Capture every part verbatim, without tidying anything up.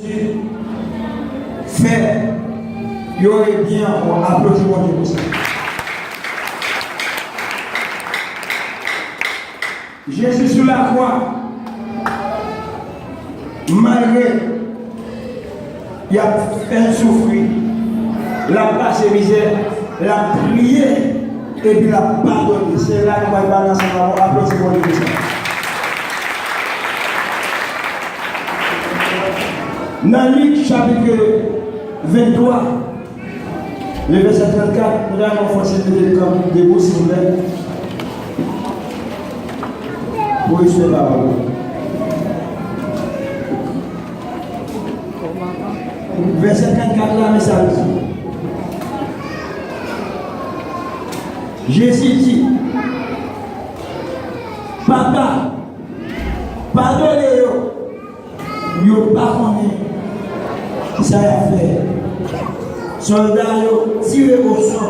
Fè yo rebyen ankò. Aplodi Bondye pou sa. Jezi sou lakwa, malgre y ap fè l soufri, l ap pase mizè, l ap priye, epi l ap padone. Se la nou pral pale ansanm avè w. Aplodi Bondye pou sa. Nan Lik chapit venntwa, le vèsè trannkat, nou ta renmen fò ti mete kanpe debou, silvouplè, pou respè pawòl la. Vèsè trannkat la, men sa l di. Jezi di, Papa, padone yo, yo pa konnen sa y ap fè. Sòlda yo tire osò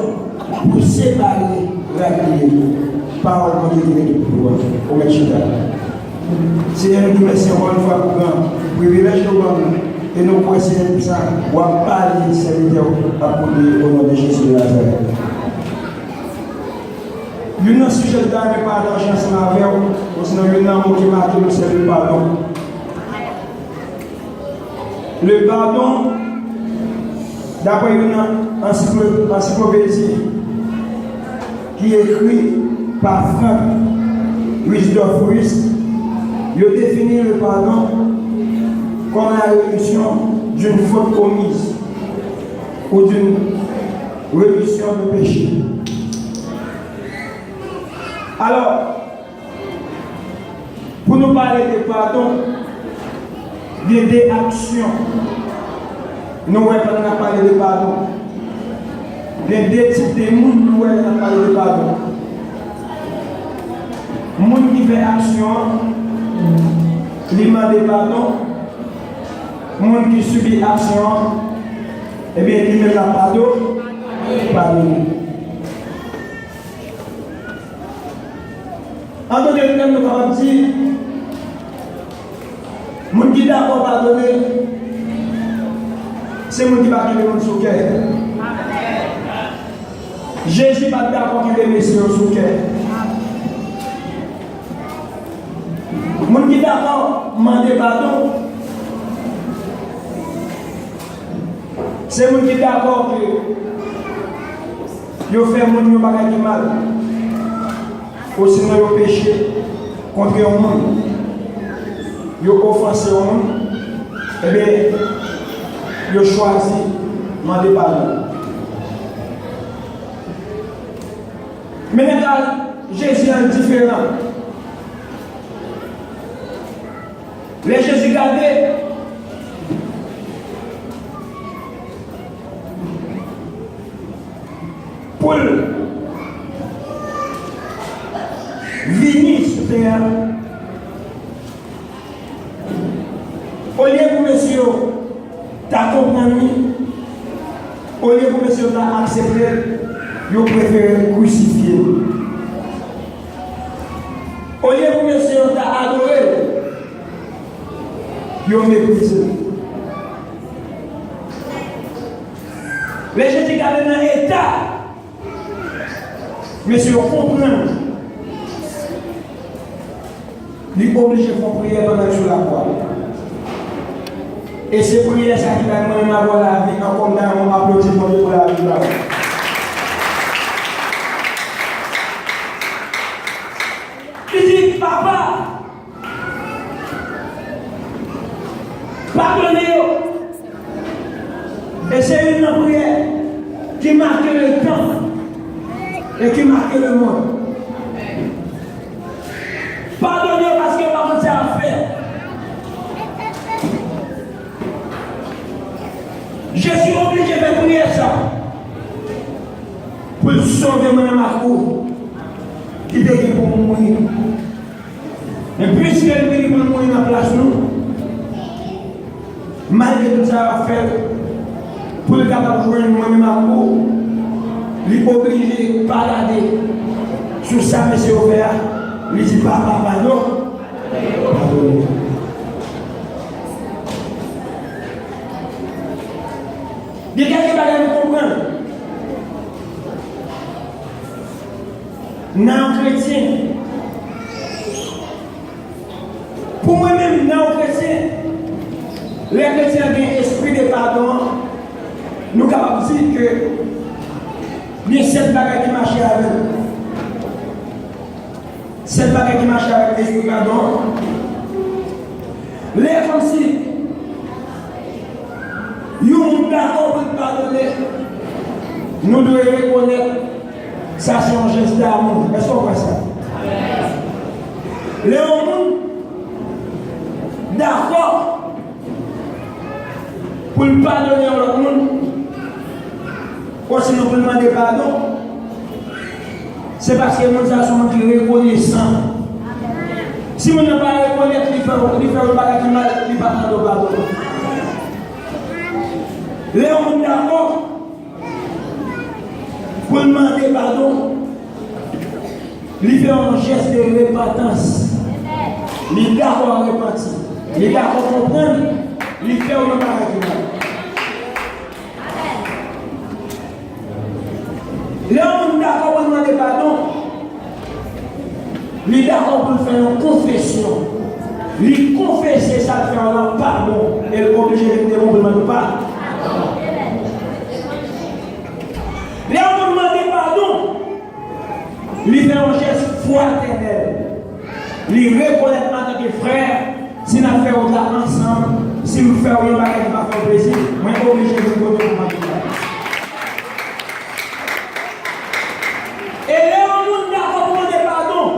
pou separe rad li yo. Pawòl Bondye ki rete pou nou an. Ou mèt chita. Senyè, nou di w mèsi ankò yon fwa pou gran privilèj nou ban nou. E nou kwè, Senyè, pou sa w ap pale, sèvitè w ap koute, o non de Jezi de Nazarèt. Youn nan sijè m ta renmen pataje ansanm avè w, osinon youn nan mo ki make m, se le padon. Le padon, daprè youn nan ansiklo-, ansiklopedi ki ekri pa Frank Christoph Wüst, yo defini le padon comme la rémission d'une faute commise ou d'une rémission de péché. Alò, pou nou pale de padon, gen de aksyon nou wè pandan n ap pale de padon. Gen de tip de moun nou wè lè n ap pale de padon. Moun ki fè aksyon an, li mande padon. Moun ki sibi aksyon an, ebyen, li menm l ap pado-, padone. Antanke kreyòl, nou kapab di, moun ki dakò padone, se moun ki pa kenbe moun sou kè. Jezi pa t dakò kenbe mesye yo sou kè. Moun ki dakò mande padon, se moun ki dakò ke yo fè moun yon bagay ki mal, osinon yo peche kont yon moun, yo ofanse yon moun, ebyen, yo chwazi mande padon. Men ka Jezi an diferan. Lè Jezi gade, pou l vini sou tè a, olye pou mesye yo ta konprann li, olye pou mesye yo ta aksepte l, yo prefere krisifye l. Olye pou mesye yo ta adore l, yo meprize l. Lè Jezi gade nan eta mesye yo, konprann li oblije fè yon priyè pandan l sou lakwa. E se priyè sa ki bay mwen menm avè w lavi ankò. M ta renmen w aplodi Bondye pou lavi l ba w. Li di, Papa, padone yo. E se youn nan priyè ki make le tan e ki make le mond. Padone yo paske yo pa konn sa y ap fè. Jezi oblije fè priyè sa pou l sove mwen menm ak ou ki te gen pou mouri. Men piske l vini pou l mouri nan plas nou, malgre tout sa y ap fè l, pou l kapab jwenn mwen menm ak ou, li oblije pa gade sou sa mesye yo fè a, li di, Papa, padon, padone. Gen kèk bagay nou konprann nan yon kretyen. Pou mwen menm, nan yon kretyen, lè kretyen an gen espri de padon an, nou kapab di ke gen sèt bagay ki mache avè l. Sèt bagay ki mache avèk espri padon an. Lè kòmsi yon moun dakò pou l padone, nou dwe rekonèt sa se yon jès damou. Èske w kwè sa? Lè yon moun dakò pou l padone yon lòt moun, osinon pou l mande padon, se paske moun sa a se yon moun ki rekonesan. Si moun nan pa rekonèt li fè, li fè yon bagay ki mal, li pa mande w padon. Lè yon moun dakò pou l mande padon, li fè yon jès de repantans. Li dakò repanti. Li dakò konprann. Li fè yon bagay ki mal. Lè yon moun dakò pou l mande padon, li dakò pou l fè yon konfesyon. Li konfese sa l fè an lan pa bon. E l oblije vin devan w pou l mande w padon. Lè yon moun mande padon, li fè yon jès fratènèl. Li rekonèt antanke frè, si n ap fè wout la ansanm, si m fè w yon bagay ki pa fè w plezi, mwen oblije vin kote w pou mande w padon. E lè yon moun dakò pou mande padon,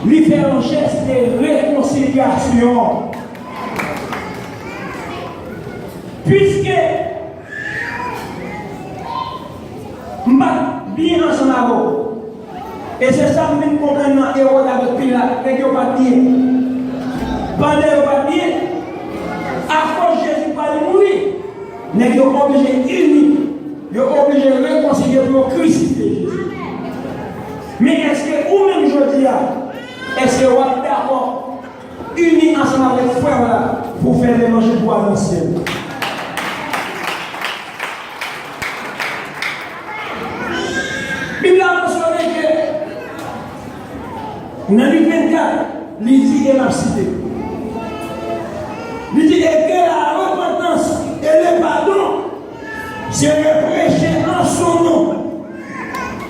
li fè yon jès de rekonsilyasyon. Piske m pa t byen ansanm avè w. E se sa m vin konprann nan Ewòd avèk Pilat, nèg yo pa t byen. Pandan yo pa t byen, akoz Jezi pral mouri, nèg yo oblije ini, yo oblije rekonsilye pou yo krisifye Jezi. Men èske ou menm jodi a, èske w ap dakò ini ansanm avèk frè w la pou fè levanjil pou w al nan syèl. Bib la mansyone ke nan Lik vennkat, li di, e m ap site, li di, et que la repentance et le pardon seraient prêchés en son nom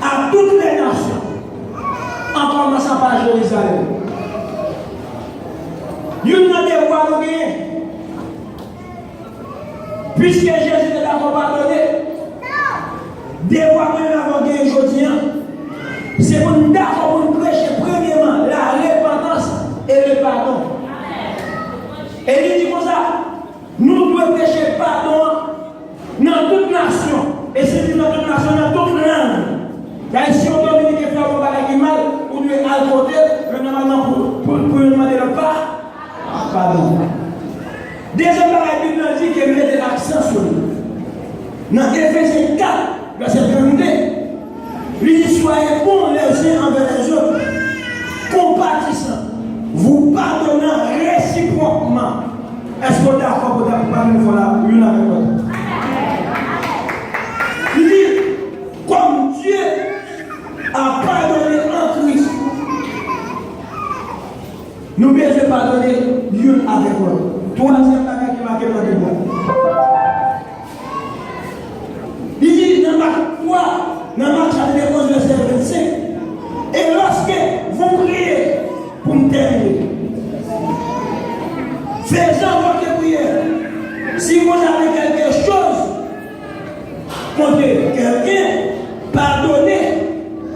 à toutes les nations, en commençant par Jérusalem. Youn nan devwa nou genyen, piske Jezi te dakò padone, devwa mwen menm avè w genyen jodi a, se pou n dakò pou n preche premyeman la repantans e le padon. E li di konsa, nou dwe preche padon an nan tout nasyon. E si li di nan tout nasyon, nan tout lang. Sa vle di, si yon Dominiken fè yon bagay ki mal, ou dwe al kote l, men nòmalman pou, pou, pou yo mande l pa, padon. Dezyèm bagay Bib la di ke l mete aksan sou li. Nan Efezyen kat, vèsè trannde, li di, soyez bons les uns envers les autres, compatissants, vous pardonnant réciproquement. Èske w dakò pou ta padone fò la youn avèk lòt? Li di, comme Dieu a pardonné en Christ. Nou bezwen padone youn avèk lòt. Twazyèm bagay ki make nan Bib la. Li di nan Mak twa, nan Mak chapit onz, vèsè vennsenk, et lorsque vous priez, pou m tèmine, faisant votre prière, si vous avez quelque chose contre quelqu'un, pardonnez,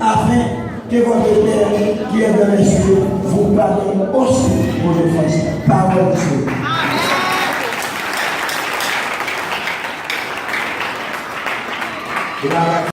afin que votre Père qui est dans les cieux vous pardonne aussi vos offenses. Pawòl Bondye.